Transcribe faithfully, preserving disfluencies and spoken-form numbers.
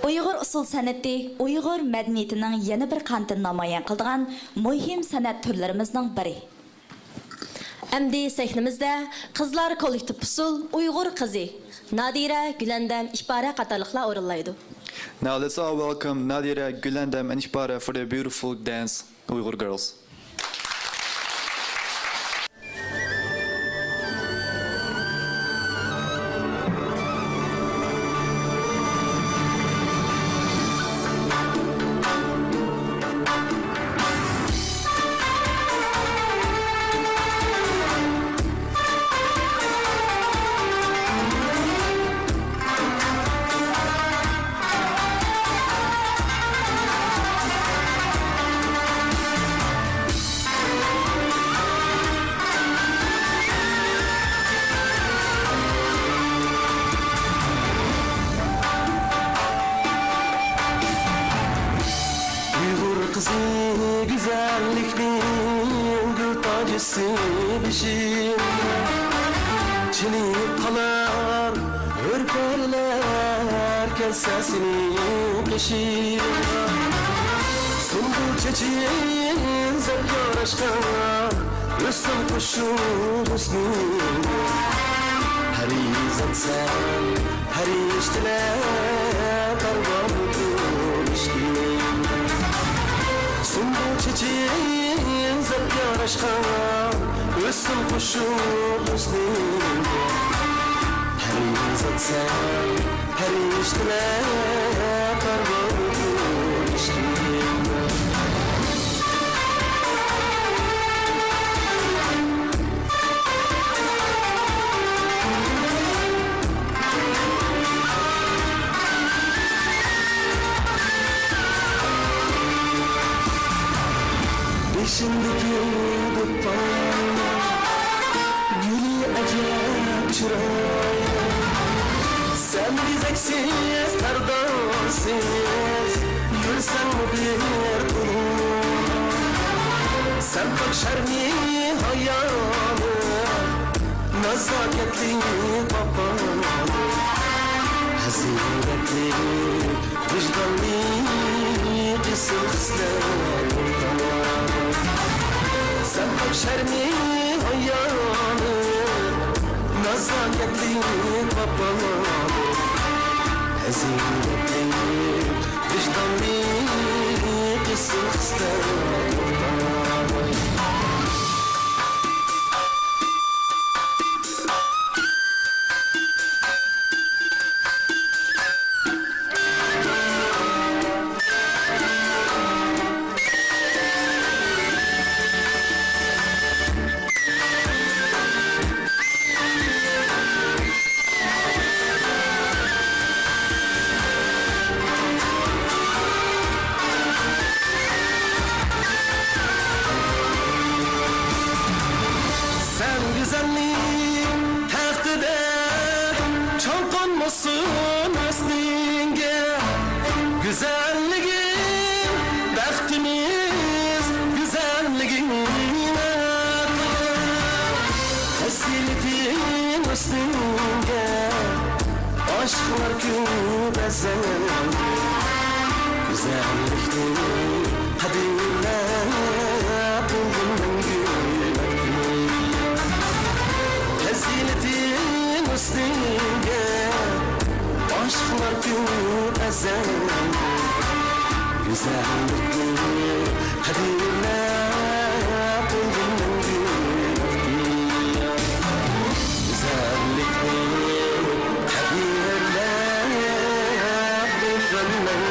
ئۇيغۇر ئۇسسۇل سەنئىتى ئۇيغۇر مەدەنىيىتىنىڭ يەنە بىر قانىتىنى نامايان قىلىدىغان مۇھىم سەنئەت تۈرلىرىمىزنىڭ بىرى. ئەمدى سەھنىمىزدە قىزلار كوللېكتىپ ئۇسسۇل ئۇيغۇر قىزى نادىرە، گۈلەندەم، ئىپارە قاتارلىقلار ئورۇنلايدۇ. Now let's all welcome Nadira, Gülendam and Ipare for their beautiful dance, Uyghur Girls. ئۇيغۇر قىزى گۈزەللىكنىڭ گۈل تاجىسى بېشى. چېلىپ قالار ھۆر پەرىلەر كەلسە سېنىڭ قېشىڭغا. سۇمبۇل چېچىن زەپ ياراشقان، ئۆتسۇن قوشۇق ھۆسنۈڭگە. پەرىزات سەن پەرىشتىلەر پەرۋانىدۇر ئىشقىڭ. سۇمبۇل چېچىن زەپ ياراشقان، ئۆتسۇن قوشۇق ھۆسنۈڭگە. پەرىزات سەن پەرىشتىلەر پەرۋانىدۇر ئىشقىڭ. بېشىڭدىكى دۇپپا گۈلى ئەجەب چىرايلىق. سەن بېزەكسىز، سەردارسىز يۈرسەڭمۇ بىر تولۇق. سەن پاك شەرمى ھايالىق، نازاكەتلىك، ۋاپالىق، پەزىلەتلىك، ۋىجدانلىق، ئېسىل خىسلەت ئورتاق. سەن پاك شەرمى ھايالىق، نازاكەتلىك، ۋاپالىق، پەزىلەتلىك، ۋىجدانلىق، ئېسىل خىسلەت ئورتاق. سەن گۈزەللىك تەختىدە چاڭقانمىسۇن ھۆسنۈڭگە. گۈزەللىكىڭ بەختىمىز، گۈزەللىكىڭ ئەقلىمىز. پەزىلىتىڭ ھۆسنۈڭگە ئاشىقلار كۆپ ئەزەلدىن. گۈزەللىكنى قەدىرلەپ بولدۇم مەڭگۈ مەھكۇم. پەزىلىتىڭ ھۆسنۈڭگە ئاشىقلار كۆپ ئەزەلدىن. گۈزەللىكنى قەدىرلەپ بولدۇم مەڭگۈ. گۈزەللىكنى قەدىرلەپ بولدۇم مەڭگۈ.